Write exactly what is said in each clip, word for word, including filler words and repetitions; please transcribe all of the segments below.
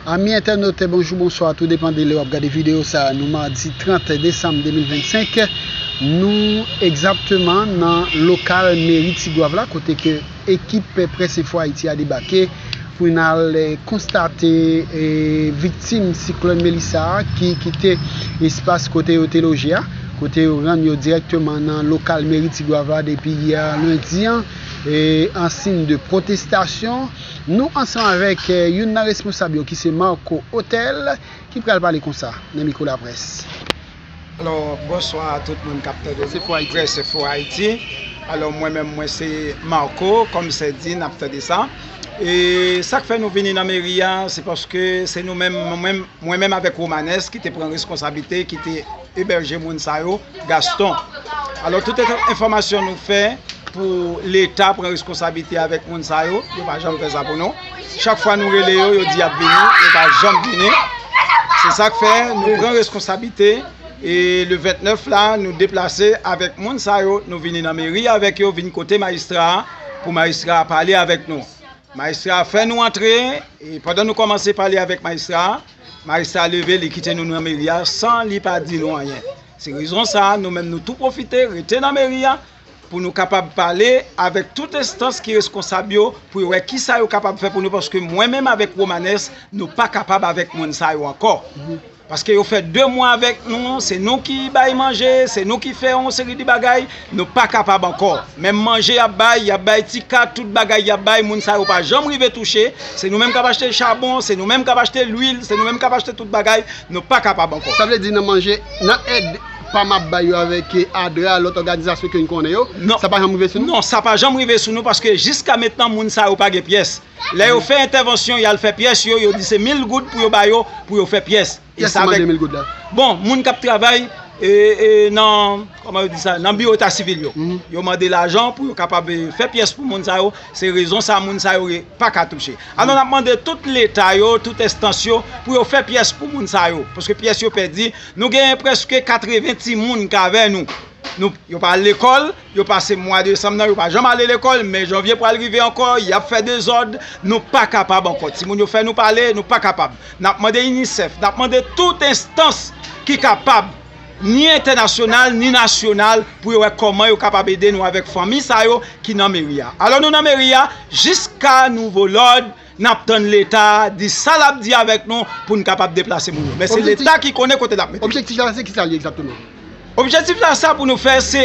Ami entènot, bonjou, bonswa, tou depann de lè w ap gade videyo sa a. Nou madi trant desanm de mil vennsenk, nou egzakteman nan lokal meri Tigwav la, kote ke ekip Presse Info Haïti a debake pou n al, eh, konstate, eh, viktim siklòn Melissa a ki kite espas kote yo te loje a, kote yo rann yo dirèkteman nan lokal meri Tigwav la depi yè lendi an, eh, an siy de pwotestasyon. Nou ansanm avèk, eh, youn nan responsab yo ki se Marco Hotel, ki pral pale konsa nan mikwo laprès. Alò, bonswa a tout moun k ap tande nou. Presse Info Haïti. Alò, mwen menm, mwen se Marco, kòm sè di, n ap tande sa. E sa k fè nou vini nan meri a, se paske se nou menm, mwen menm, mwen menm avèk Romanes ki te pran reskonsablite, ki te ebèje moun sa yo, Gaston. Alò, tout enfòmasyon nou fè, pou Leta pran reskonsablite avèk moun sa yo, yo pa janm fè sa pou nou. Chak fwa nou rele yo, yo di y ap vini, yo pa janm vini. Se sa k fè nou pran reskonsablite e le vennèf la, nou deplase avèk moun sa yo, nou vini nan meri avèk yo, vin kote majistra a, pou majistra a pale avèk nou. Majistra a fè nou antre, e pandan nou kòmanse pale avèk majistra a, majistra a leve, li kite nou nan meri a san li pa di nou anyen. Se rezon sa a, nou menm nou tou pwofite rete nan meri a, pou nou kapab pale avèk tout enstans ki reskonsab yo, pou yo wè kisa yo kapab fè pou nou, paske mwen menm avèk Romanes, nou pa kapab avèk moun sa yo ankò. Paske yo fè de mwa avèk nou, se nou ki bay manje, se nou ki fè yon seri de bagay, nou pa kapab ankò. Menm manje y ap bay, y ap bay ti kat, tout bagay y ap bay, moun sa yo pa janm rive touche. Se nou menm k ap achte chabon, se nou menm k ap achte lwil, se nou menm k ap achte tout bagay, nou pa kapab ankò. Sa vle di nan manje, nan èd PAM ap bay yo avèk, eh, ADRA, lòt òganizasyon ke n konnen yo, non, sa pa janm rive sou nou? Non, sa pa janm rive sou nou paske jiska mentnan moun sa yo pa gen pyès. Lè yo fè entèvansyon, y al fè pyès yo, yo di se mil goud pou yo ba yo, pou yo fè pyès. Kiyès ki mande mil goud la? Bon, moun k ap travay, e, e, nan, kòman yo di sa, nan biwo eta sivil yo. Yo mande lajan pou yo kapab, e, fè pyès pou moun sa yo. Se rezon sa moun sa yo re-, pa ka touche. Alò, n ap mande tout Leta yo, tout enstans yo, pou yo fè pyès pou moun sa yo. Paske pyès yo pèdi. Nou genyen prèske katreven timoun k avè nou. Nou, yo pa al lekòl, yo pase mwa desanm nan, yo pa janm ale lekòl, men janvye pral rive ankò, y ap fè dezòd, nou pa kapab ankò. Timoun yo fè nou pale, nou pa kapab. N ap mande UNICEF, n ap mande tout enstans ki kapab, ni entènasyonal, ni nasyonal, pou yo wè kòman yo kapab ede nou avèk fanmi sa yo ki nan meri a. Alò, nou nan meri a, jiska nouvo lòd, n ap tann Leta di sa l ap di avèk nou pou n kapab deplase moun yo. Men se Leta ki konnen kote l ap mete. Objektif la, se ki sa l ye egzakteman? Objektif la, sa pou nou fè, se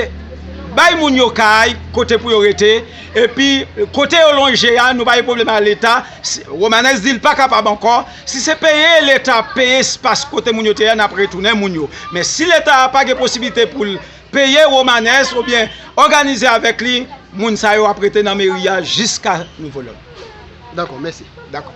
bay moun yo kay, kote pou yo rete, epi kote yo lonje a, nou pa gen pwoblèm ak Leta. Si, Romanes di l pa kapab ankò. Si se peye Leta ap peye espas kote moun yo te ye a, n ap retounen moun yo. Men si Leta a pa gen posiblite pou l peye Romanes oubyen òganize avèk li, moun sa yo ap rete nan meri a jiska nouvo lòd. Dakò, mèsi. Dakò.